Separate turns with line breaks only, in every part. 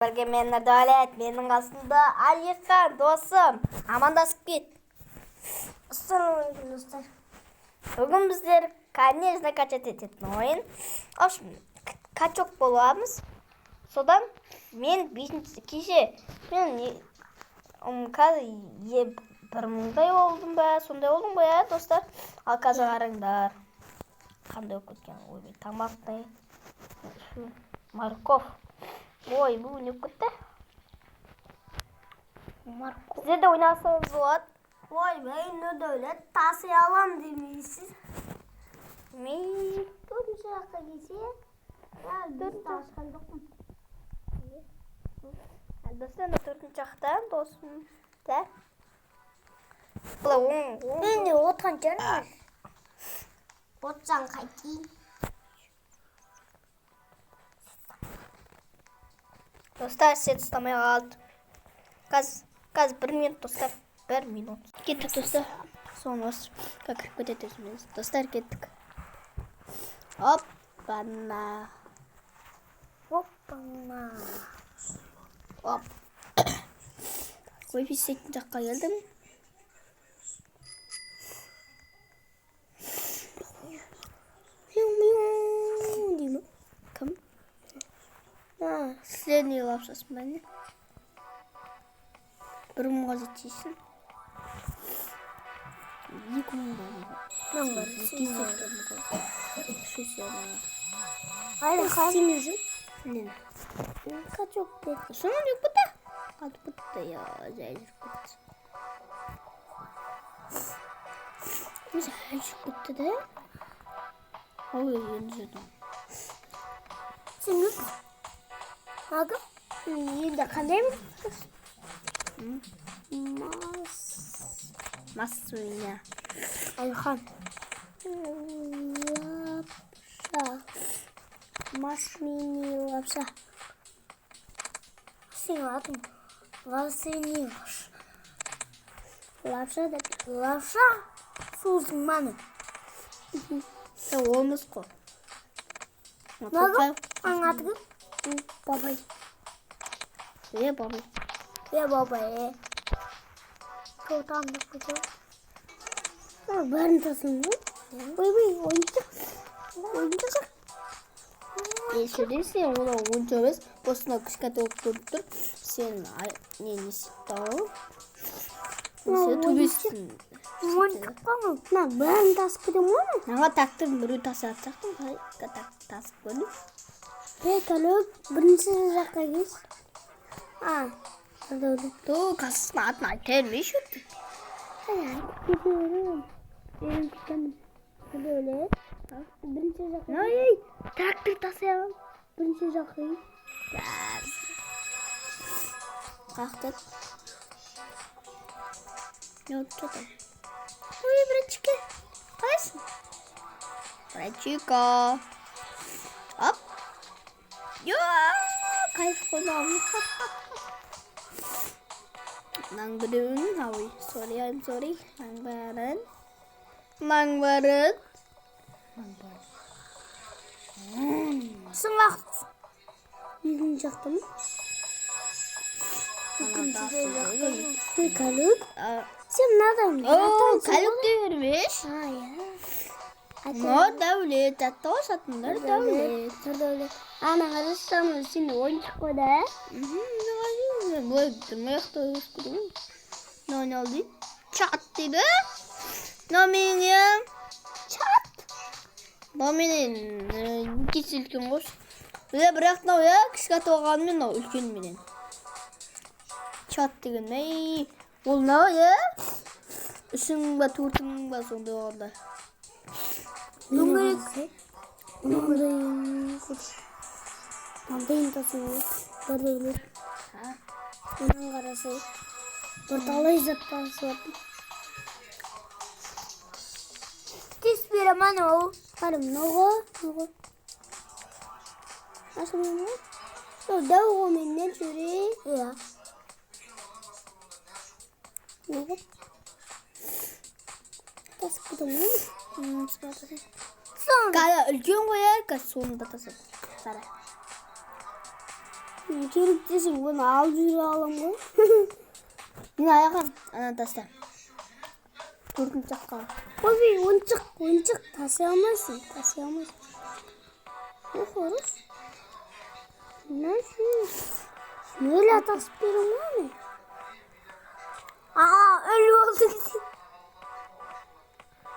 Бірге мен Нұрдәулет, менің қасымда Әлихан досым. Амандасып кет.
Ассалаумағалейкум, достар.
Бүгін біздер, конечно, качать ететін ойын. В общем, качок боламыз. Содан мен бесінші кеше мен қазір 1000-дай болдым ба, сондай болдым ғой, иә, достар. Ал қазір қараңдар. Қандай болып кеткен? Ойбай, тамақтай. Морковь. Ой, бұл не болып кетті?
Морковь.
Сіздер де ойнасаңыз болады.
Ойбай, Нұрдәулет, таси алам демейсіз.
Мен
Төртінші жаққа келсе, я бесті ашқан жоқпын.
Достар, мына төртінші жақта досым да. Былай оң
Мен де отқан шығармын. Отсаң қайтейін.
Достар, сет ұстамай қалды. Қазір 1 минут, достар, 1 минут. Кеттік, достар. Соны осы кіріп кетеді өзіміз. Достар, кеттік. Оппана.
Оппана.
Оп. Wi-Fi істейтін жаққа келдім.
Мяу, мяу деймін.
Кім?
А,
Сіздер не лапшасын ба, не? 1000-ға жетпейсің. 2000-ға.
Мынау бар,
Екі есе ғой. Үш есе ма?
Әлихан. Істемей жүр.
Нені?
Качок деді.
Соны не кетті? Қатып кетті, я, жай жүріп кетті. Жай жүріп кетті де. Ой, енді жүрдім.
Сен кім? Ага. Енді қандай мас?
Мас свинья.
Әлихан. Лапша. Мас мини лапша. Сенің атың Василий. Лапша деп. Лапша. Сусын маны.
Ол емес қой.
Мынау аның аты кім? Бабай.
Е, бабай.
Е, бабай, е. Тоқтам деп кетемін. Бәрін тасыдым ғой. Ойбай, ойыншық. Ойыншық.
Е, сөйле сен, ол ойыншық емес. Просто мынау кішкентай болып көрініп тұр. Сен не не істеп
Мынау
төбесін.
Ойыншық қой мынау. Мына бәрін тасып кетемін ғой мен.
Мына тактың біреу тасып жатсақтың, қалай так тасып көрдім.
Е, Кәлөк, бірінші жаққа келші. А, Нұрдәулет.
Ту, қазір атын айта бермейші.
Айтып кете беремін. Үйреніп кетемін. Нұрдәулет. Бірінші жаққа.
Ей, трактор тасай аламын.
Бірінші жаққа кел.
Қақтып. Не болып жатыр? Ой, братчики. Қалайсың? Братчика. Оп. Я, кайф қоймағым. Мынаның біреуін, ой, sorry, I'm sorry. Мынаның бәрін. Мынаның бәрін.
Сен уақыт. Екінші жақта ма? Екінші жақта. Ей, Кәлөк. Сен мынадан.
О, Кәлөк дей бермеш.
А, иә.
Нұрдәулет, атты ғой сатын Нұрдәулет.
Нұрдәулет. Ана қарашы, ана сен ойыншық қой да.
Былай тұрмай ақ та өсіп кетеді ғой. Мынау не дейді? Чат дейді. Мынау менің
Чат.
Мынау менен екі есе үлкен ғой. Біле, бірақ мынау иә кішкентай болғанымен мынау үлкен менен. Чат деген ей, ол мынау иә 3000 ба, 4000 ба, сондай болғанда.
Дөңгелек. Мынандай. Мынандай тасың ғой. Нұрдәулет. Мынаны қарасай. Бір талай зат тасып жатыр. Тез беремін анау. Қара, мынау ғой, мынау ғой. Ашылмай ма? Мынау дәу ғой менен жүре. Иә. Мынау ғой. Тасып кетемін ғой. Сон.
Қазір үлкен ғой иә, қазір соны да тасып. Қара.
Мен керек десең, оны алып жүре аламын ғой.
Мен аяғым ана таста. Төртінші жаққа.
Ойбай, ойыншық, ойыншық, таси алмайсың, таси алмайсың. О, хорош. Смело тасып беремін ғой мен. А, өліп алдың сен.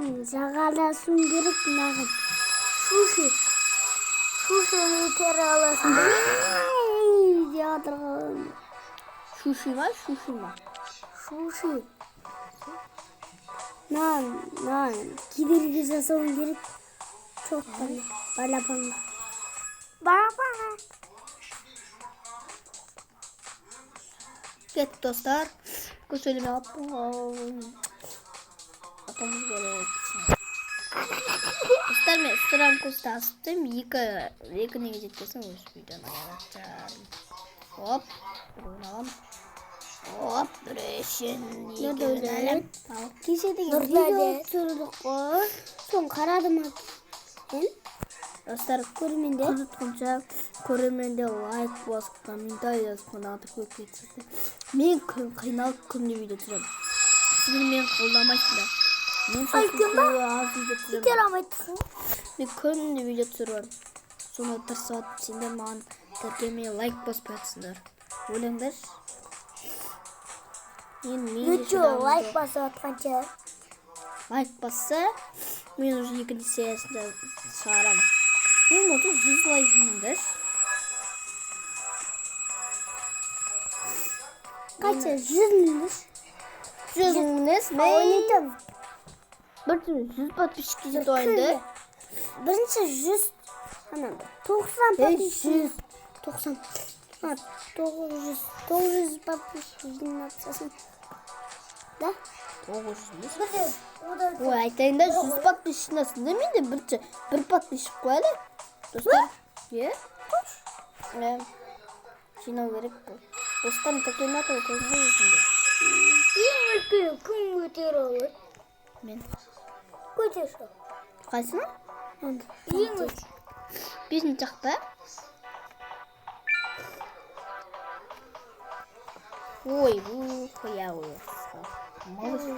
Мен жағаласуым керек мынаған. Шуши. Шушини көтере аласың. Ай, деп жатырған.
Шуши ма, шуши ма?
Шуши. Мынаған, мынаған кедергі жасауым керек. Çok балапанға. Балапан.
Кеттік, достар. Көп сөйлемей атуымыз керек. Достар, мен странкусты асыптым. Екі неге жеткесін өз видеоны аяқтаймын. Оп, біреуін аламын. Оп, біреуін, екеуін аламын. Ал.
Кеше деген видео түсірдік қой. Соны қарады ма екен?
Достар,
Көрермендер.
Қызытқанша көрермендер лайк басып, комментарий жазып, қонағды көп кетсін. Мен күн қиналып күнде видео түсіремін. Сіздер мені қолдамайсыздар. Мен
Ай,
сосын
кім ба?
күнде аз видео түсіремін.
Көтере алмайтсың.
Мен күнде видео түсіріп, соны тырысып жатып, сендер маған тіркелмей, лайк баспай жатсыңдар. Ойлаңдаршы. Мен де
Лучше
шыдамым
лайк
жоқ.
басып жатқанша.
Лайк басса, мен уже екінші сериясын шығарамын. Мен болса 100 лайк жинаңдаршы.
Қанша? 100 мың емес.
100 мың емес, мен
Ойнайтын.
бір 100 подписчикке жетіп ойынды.
Бірінші 100, ана 90
Ей,
подписчик.
100.
90. А, 900, 900 подписчик жинап тастасын. Да?
900 емес.
Бірде, одан
Ой, айтайын да, 100 подписчик жинасын да, менде бірінші бір подписчик қояды. Достар, е? Е, жинау керек бұл. Достар, тіркелмей жатыр, көрдің ғой өзіңде.
Ең үлкен кім көтере алады?
Мен.
Көтерші.
Қайсыны?
Ең үлкен.
Бесінші жақ па? Ой, бұл хуя ой. Малыш.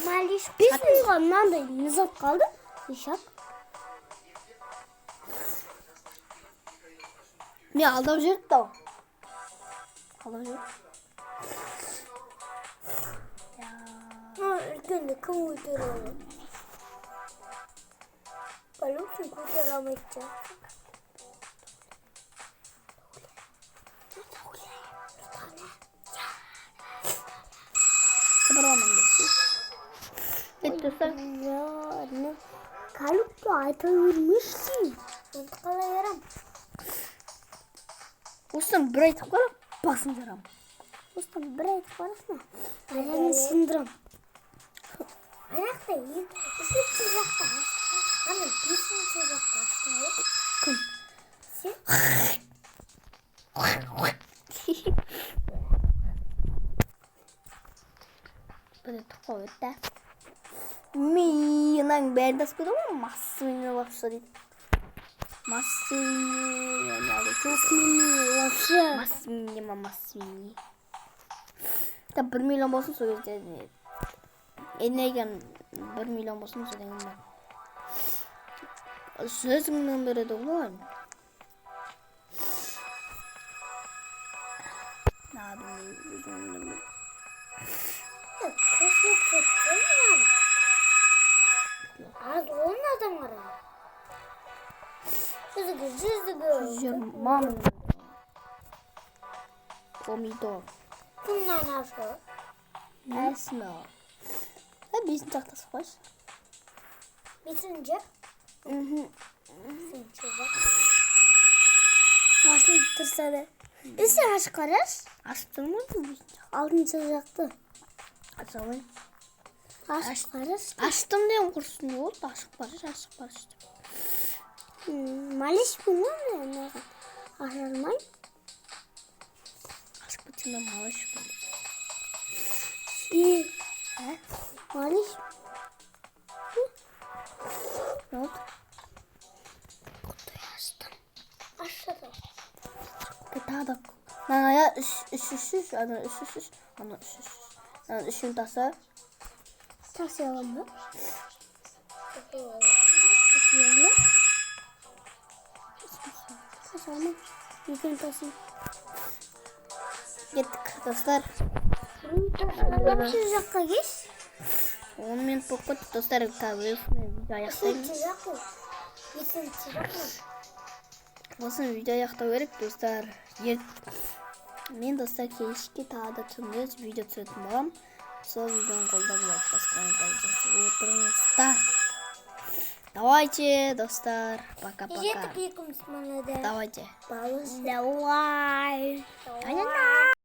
Малыш. 5 мыңға мынандай не зат қалды? Ишак.
Мен алдап жіберіпті ау. Алдап жіберді.
Үлкенді кім көтере алады? Бәлкім, сен көтере алмайтын шығарсың.
Сыбырламаң десін. Кет, достар.
Калюкті айта бермеші. Енді қалай ярам?
Осыдан бір айтып қара, басын жарамын.
Осыдан бір айтып қарасына. Аяғын сындырам. Аяқта екі, үшінші жақта. Ана бесінші жақта аштың ғой.
Кім?
Сен?
Бір тұрып қойды да. Мынаның бәрін тасып кетті ғой, массыны лапша дейді. Массыны
Лапша.
Массыны ма, массыны. Та 1 миллион болсын, сол кезде энергиям 1 миллион болсын, содан кейін барып. 100 мыңнан береді ғой. Надо 100 мыңнан береді.
Қосылып кетті мынаны. Аз он адам қарады. Жүзігі, жүзігі.
120 мың. Помидор.
Кімнен ашы?
Әсмә. Ә, бесінші жақтасы қойшы.
Бесінші?
Мхм.
Бесінші жақ. Ашылып тұрса да. Е, сен ашып қарашы.
Ашып тұрмын ғой бесінші жақ.
Алтыншы жақты.
Аша алмаймын.
Ашып қарашы.
Аштым деген құрсын, не болды? Ашық баршы, ашық баршы деп.
Малышпын ғой мен маған. Аша алмаймын.
Ашып кетсем мен малышпын.
И,
Ә?
малыш.
Не болды?
Құттай аштым. Ашады.
Ана үш, үш, үш, үш, ана үш, үш, үш, ана үш, үш, үш. Ана үшеуін таса.
Таси аламын ба? Таси аламын. Таси аламын. Екеуін таси.
Кеттік, достар.
Бірінші жаққа кеш.
10 минут болып кетті, достар. Қазір осымен видео аяқтаймыз.
Үшінші жақ ол. Екінші жақ ол.
Осыны видео аяқтау керек, достар. Мен, достар, кешке тағы да түнде видео түсіретін боламын. Сол видеоны қолдап, лайк басып, жазып отырыңыздар. Давайте, достар, пока пока.
Жеттік екеуміз мынада.
Давайте.
Давай.
Давай.